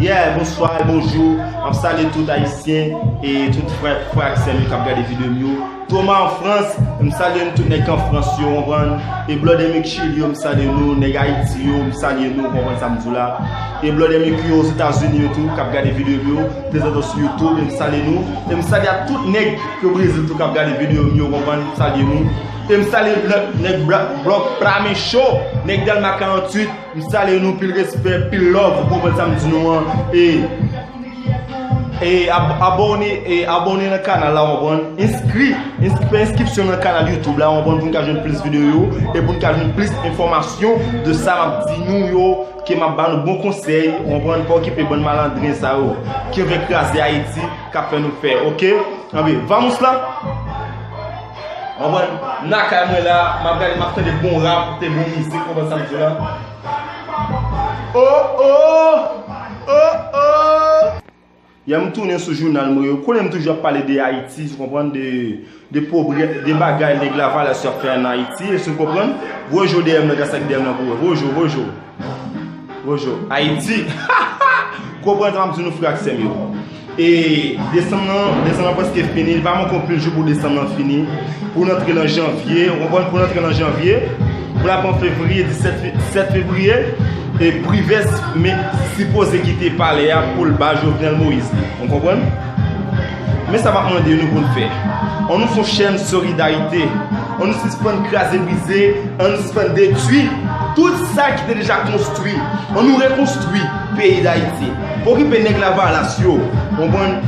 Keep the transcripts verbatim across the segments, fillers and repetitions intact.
Yeah, bonswa, bonjou. M ap salye tout Ayisyen e tout frè, frè ak sè m yo k ap gade videyo m yo. Thomas an Frans, m salye nou tout nèg k an Frans yo, konprann? E blòdè m yo k Chili yo, m salye nou. Nèg Ayiti yo, m salye nou, konprann sa m di w la? E blòdè m yo k Ozetazini yo tou, k ap gade videyo m yo, prezantan sou YouTube, e m salye nou. E m salye a tout nèg ke Brezil tou k ap gade videyo m yo, konprann? M salye nou. E m salye nèg, nèg Bla-, Blòk Plame Show, nèg Dèlma karanntuit, m salye nou, pil respè, pil love, ou konprann sa m di nou an? E, e ab-, abòne, e abòne nan kanal la, ou konprann? Enskri, enskri, fè enskripsyon nan kanal YouTube la, ou konprann? Pou n ka jwenn plis videyo, e pou n ka jwenn plis enfòmasyon de sa m ap di nou yo, ke m ap ba nou bon konsèy, ou konprann? Pa okipe bann malandren sa yo, ki vle kraze Ayiti, k ap fè nou fè, oke? Anben, vamos la. Ou konprann? M nan kay mwen la, m ap gade, m ap tande bon rap, tande bon mizik, ou konprann sa m di w la? Oh, oh! Oh, oh! Yè m tounen sou jounal mwen yo. Konnen m toujou ap pale de Ayiti, ou konprann, de, de pwoblèm, de bagay nèg Lavalas yo ap fè ann Ayiti, èske w konprann? Wojo dèyè m nan, gras ak dèyè m nan pou wè. Wojo, wojo. Wojo, Ayiti. Konprann sa m ap di nou, frè ak sè m yo. E desanm nan, desanm nan prèske fini. Li pa manke anpil jou pou desanm nan fini. Pou n antre nan janvye, ou konprann, pou n antre nan janvye, pou n ap an fevriye, disèt fe-, disèt fevriye, e Privès men sipoze kite palè a pou l ba Jovenel Moïse li. Ou konprann? Men sa m ap mande nou pou n fè. Ann nou fè yon chèn solidarite. Ann nou sispann kraze brize, ann nou sispann detwi tout sa ki te deja konstwi. Ann nou rekonstwi peyi Dayiti. Pa okipe nèg Lavalas yo. Konprann?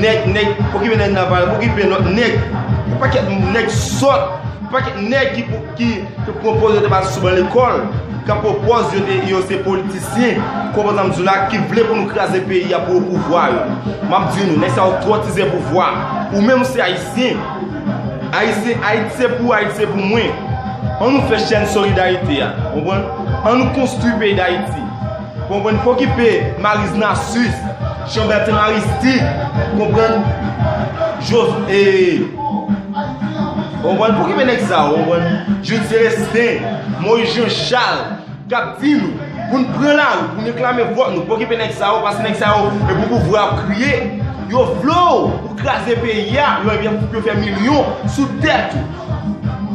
Nèg, nèg, pa okipe nèg Lavalas, pa okipe lòt nèg. Yon pakèt nèg sòt, yon pakèt nèg ki, ki, ki pran pòz yo te pase sou ban lekòl, k ap pran pòz yo te, yo se politisyen, konprann sa m di w la, ki vle pou nou kraze peyi a pou yo pouvwa yo. M ap di nou, nèg sa yo twò tizè pouvwa. Ou menm ou se Ayisyen. Ayisyen, Ayiti se pou ou, Ayiti se pou mwen. Ann nou fè chèn solidarite a, konprann? Ann nou konstwi peyi Dayiti. Konprann? Pa okipe Mariz Narcisse, Jean Bertrand Aristide, konprann? Jos-, e, konprann? Pa okipe nèg sa yo, konprann? Jude Célestin, Moïse Jean Charles, k ap di nou pou n pran lari, pou n reklame vòt nou. Pa okipe nèg sa yo, paske nèg sa yo, e pou pouvwa ap kriye. Yo vle w pou kraze peyi a, yo, yo, yo fè milyon sou tèt ou.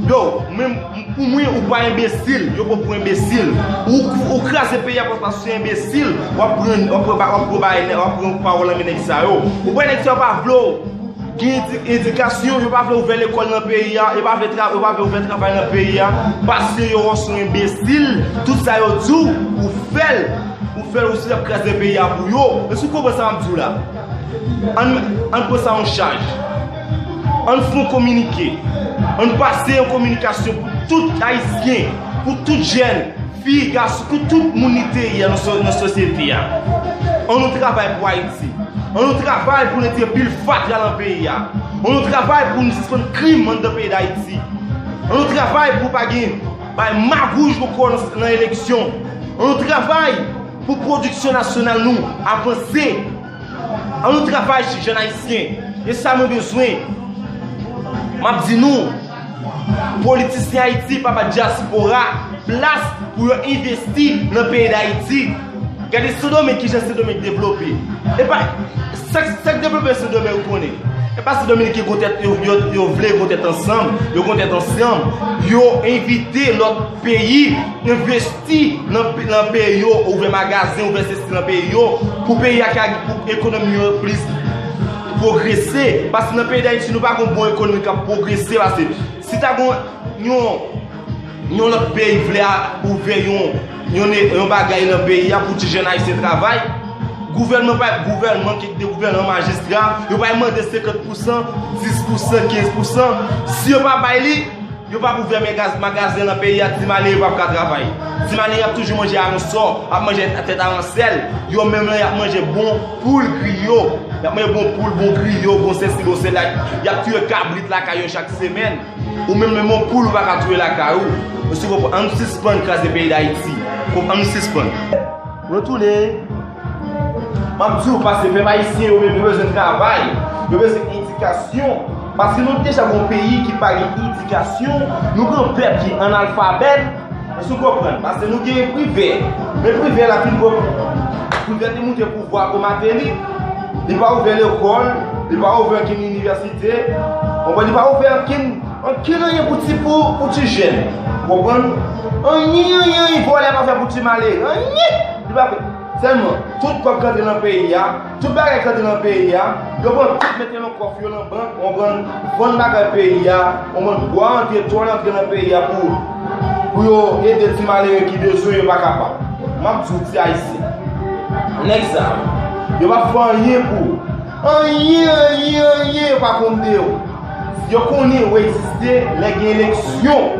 Yo, men pou mwen, ou pa enbesil, yo pran pou enbesil. Ou, ou kraze peyi a paske w se enbesil, w ap pran, w ap pran, w ap pran, w ap pran pawòl nan men nèg sa yo. Ou wè nèg sa yo pa vle w gen edi-, edikasyon, yo pa vle ouvè lekòl nan peyi a, yo pa vle tra-, yo pa vle ouvè travay nan peyi a, paske yo wè w se yon enbesil, tout sa yo di w, ou fè l, ou fè l, ou se ap kraze peyi a pou yo. Èske w konprann sa m ap di w la? Ann, ann pran sa an chaj. Ann fè yon kominike. Ann pase yon kominikasyon pou tout Ayisyen, pou tout jèn, fi, gason, pou tout moun li te ye nan so-, nan sosyete a. Ann nou travay pou Ayiti. Ann nou travay pou retire pil fatra nan peyi a. Ann nou travay pou nou sispann krim anndan peyi Dayiti. Ann nou travay pou pa gen bay magouj ankò nan, nan eleksyon. Ann nou travay pou pwodiksyon nasyonal nou avanse. Ann nou travay, jèn ayisyen. E sa nou bezwen. M ap di nou, politisyen Ayiti pa ba dyaspora plas pou yo envesti nan peyi Dayiti. Gade Sendomeng, kijan Sendomeng devlope. E pa, sa, sa k devlope Sendomeng, ou konnen. E pa Sendomeng ki gon tèt, yo, yo, yo vle gon tèt ansanm, yo gon tèt ansanm. Yo envite lòt peyi envesti nan, nan peyi yo, ouvè magazen, ouvè sesi nan peyi yo, pou peyi a ka, pou ekonomi yo plis pwogrese. Paske nan peyi Dayiti, nou pa gon bon ekonomi k ap pwogrese, paske si ta gon yon, yon lòt peyi vle a, ouvè yon, yon, yon bagay nan peyi a pou ti jèn ayisyen travay, gouvènman pa, gouvènman ki de gouvènman, majistra, yo pa mande senkant pousan, dis pousan, kenz pousan. Si yo pa bay li, yo p ap ouvè mega-, magazen nan peyi a, ti malere p ap ka travay. Ti malere ap toujou manje aransò, ap manje tèt aransèl. Yo menm lan, y ap manje bon poul griyo. Y ap manje bon poul, bon griyo, bon sesi, bon sela. Y ap touye kabrit lakay yo chak semèn. Ou menm, menm yon poul, ou pa ka touye lakay ou. Ou si konprann, ann sispann kraze peyi Dayiti. Konprann, ann sispann. Retounen. M ap di w, paske pèp ayisyen yo, yo bezwen travay. Yo bezwen edikasyon. Paske nou deja gon peyi ki pa gen edikasyon. Nou gen pèp ki analfabèt. Èske w konprann? Paske nou gen Privè. Men Privè la fin pran, Pou l te moute pouvwa pou Martelly, li pa ouvè lekòl, li pa ouvè ankenn inivèsite, konprann, li pa ouvè ankenn, ankenn anyen pou ti, pou, pou ti jèn. Konprann? Anyen, anyen, anyen vòlè pa fè pou ti malere. Anyen! Li pa fè. Sèlman, tout kòb k antre nan peyi a, tout bagay k antre nan peyi a, yo pran tout mete nan kòf yo nan bank, konprann, vann bagay peyi a, konprann, bwa antre, twal antre nan peyi a pou, pou yo ede ti malere ki bezwen, yo pa kapab. M ap di w, ti ayisyen, nèg sa yo, yo p ap fè anyen pou ou. Anyen, anyen, anyen, yo pa konn de ou. Yo konnen ou egziste lè gen eleksyon.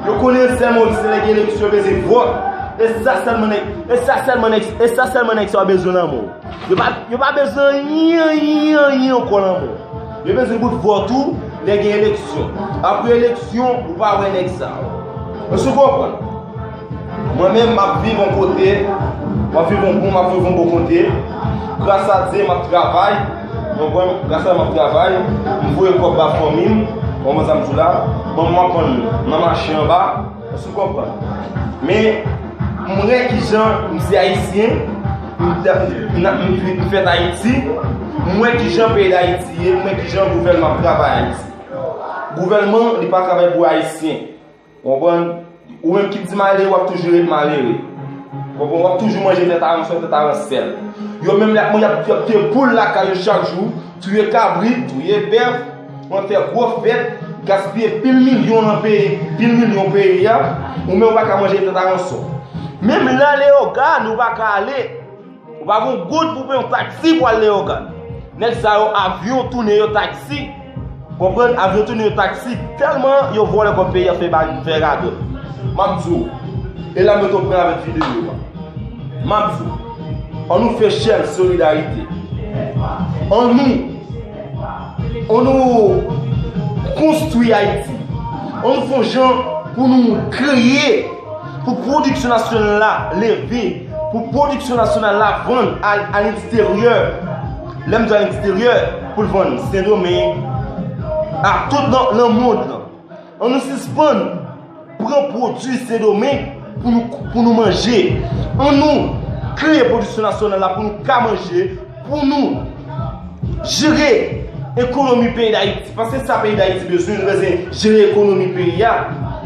Yo konnen sèlman ou egziste lè gen eleksyon, yo bezwen vòt. E sa sèlman nèg, e sa sèlman nèg, e sa sèlman nèg sa yo bezwen nan men w. Yo pa, yo pa bezwen anyen, anyen, anyen ankò nan men w. Yo bezwen bout vòt ou lè gen eleksyon. Apre eleksyon, ou pa wè nèg sa yo. Èske w konprann? Mwen menm, m ap viv yon kote, m ap viv yon bon, m ap viv yon bon kote. Gras a Dye, m ap travay. Konprann? Gras a Dye, m ap travay. M voye kòb ba fanmi m. Konprann sa m di w la? Manman m ap vann nan mache anba. Èske w konprann? Men, m wè kijan m se ayisyen, m, m, m, m fèt Ayiti, m wè kijan peyi Dayiti ye, m wè kijan gouvènman ap travay Ayiti. Gouvènman, li pa travay pou ayisyen. Konprann? Ou menm ki di malere, w ap toujou ret malere. Konprann? W ap toujou manje tèt a ransò, tèt a ransèl. Yo menm, y ap, y ap, y ap touye poul lakay yo chak jou, touye kabrit, touye bèf, antre gwo fèt, gaspiye pil milyon nan peyi, pil milyon peyi a, ou menm ou pa ka manje tèt a ransò. Menm nan Leyogàn, ou pa ka ale. Ou pa gen goud pou pran yon taksi pou al Leyogàn. Nèg sa yo, avyon tounen yo taksi. Konprann? Avyon tounen yo taksi. Tèlman yo vòlè kòb peyi a, fè ba, fè radòt. M ap di w, e la m ret pran avèk videyo a. M ap di w, ann nou fè chèn solidarite. Ann nou, ann nou konstwi Ayiti. Ann nou fè yon jan pou nou kreye, pou pwodiksyon nasyonal la leve, pou pwodiksyon nasyonal la vann a, a leksteryè. Lè m di a leksteryè, pou l vann Sendomeng, a tout nan, nan mond lan. Ann nou sispann pran pwodui Sendomeng pou nou, pou nou manje. Ann nou kreye pwodiksyon nasyonal la pou nou ka manje, pou nou jere ekonomi peyi Dayiti. Paske sa peyi Dayiti bezwen, nou bezwen jere ekonomi peyi a.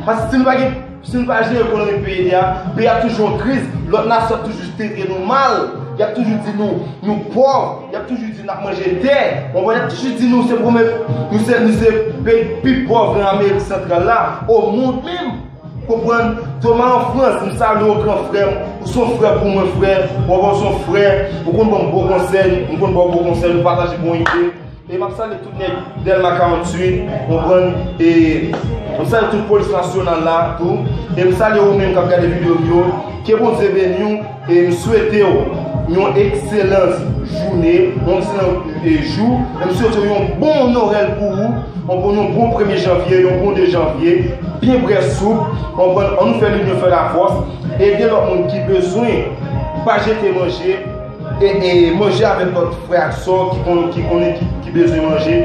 Paske si nou pa gen, si nou pa jere ekonomi peyi a, peyi a toujou an kriz, lòt nasyon ap toujou trete nou mal, y ap toujou di nou, nou pòv, y ap toujou di n ap manje tè, konprann, y ap toujou di nou se pwomèt, nou se, nou se peyi pi pòv nan Amerik Santral la, o mond menm. Konprann? Toma an Frans, m salye w, gran frè m. Ou se yon frè pou mwen, frè. Ou konprann, se yon frè. Ou konn ban m bon konsèy, m konn ba w bon konsèy, nou pataje bon ide. E m ap salye tout nèg Dèlma karanntuit, konprann? E m salye tout polis nasyonal la tou. E m salye ou menm k ap gade videyo m yo. Ke Bondye beni w. E m swete w yon ekselan jounen, yon ekselan, e, jou. E m swete w yon bon Nwèl pou ou, yon bon, yon bon premye janvye, yon bon de janvye, byen bwè soup, konprann, ann nou fè linyon fè lafòs, ede lòt moun ki bezwen, pa jete manje, e, e manje avèk lòt frè ak sè ki konn, ki konnen, ki, ki bezwen manje.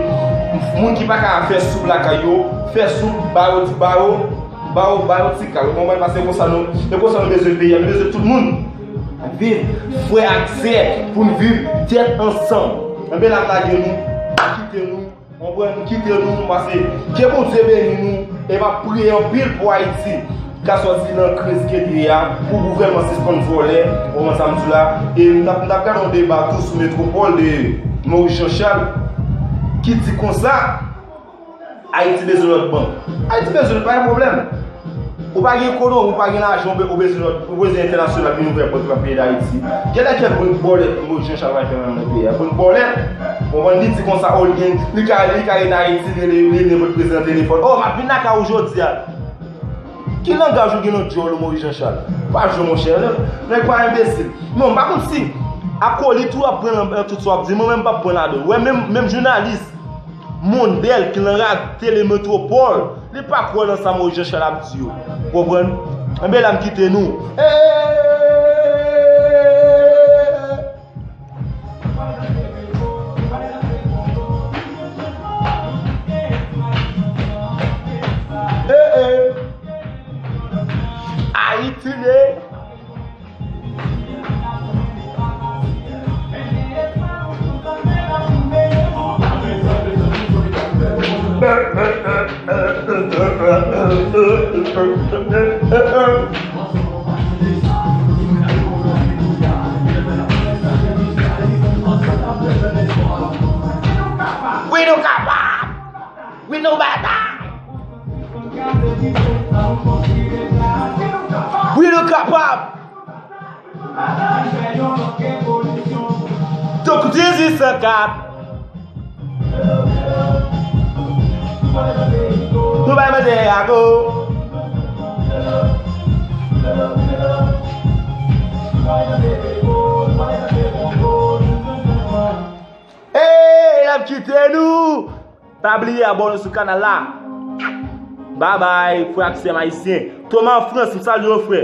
Moun ki pa ka fè soup lakay yo, fè soup, ba yo, ba yo, ba yo, ba yo ti kal, ou konprann, paske konsa nou, e konsa nou bezwen peyi a, nou bezwen tout moun viv frè ak sè, pou n viv tèt ansanm. Enben, la m lage nou, kite nou, konprann, kite nou, paske ke Bondye beni nou, e m ap priye anpil pou Ayiti, ka sòti nan kriz ke li ye a, pou gouvènman sispann vòlè, konprann sa m di la, e m t ap, m t ap gade yon deba tou sou Metropole de Maurice Jean Charles, ki di konsa, Ayiti bezwen lòt bank. Ayiti bezwen, pa gen pwoblèm. Ou pa gen ekonomi, ou pa gen lajan, ou be-, ou bezwen lòt, ou bezwen entènasyonal vin ouvè pòt nan peyi Dayiti. Genlè kèk bank bòlèt, Maurice Jean Charles va fè nan peyi a. Bank bòlèt, konprann, li di konsa, o, li gen, li ka, li ka ret Ayiti, li, li, li, li reprezante telefòn. O, m ap vin lakay ou jodi a. Ki langaj ou gen nan djòl ou, Maurice Jean Charles? Pa jwe, monchè, nèg pa enbesil. Non, m pa konn si akolit ou ap pran nan, nan tout sa w ap di, mwen menm m p ap pran ladan l. Ou wè, menm, menm jounalis, Mondèl ki nan rad Tele Metropole, li pa kwè nan sa Maurice Jean Charles ap di yo. Konprann? Enben, la m kite nou. Ayiti ne. Wi, nou kapab! Wi, nou batay! Wi, nou kapab! Tankou dizuit san kat. Nou bay manje ago. Hey, l ap kite nou. Pa bliye abòne sou kanal la. Babay, frè ak sè m ayisyen. Toma an Frans, m salye w, frè.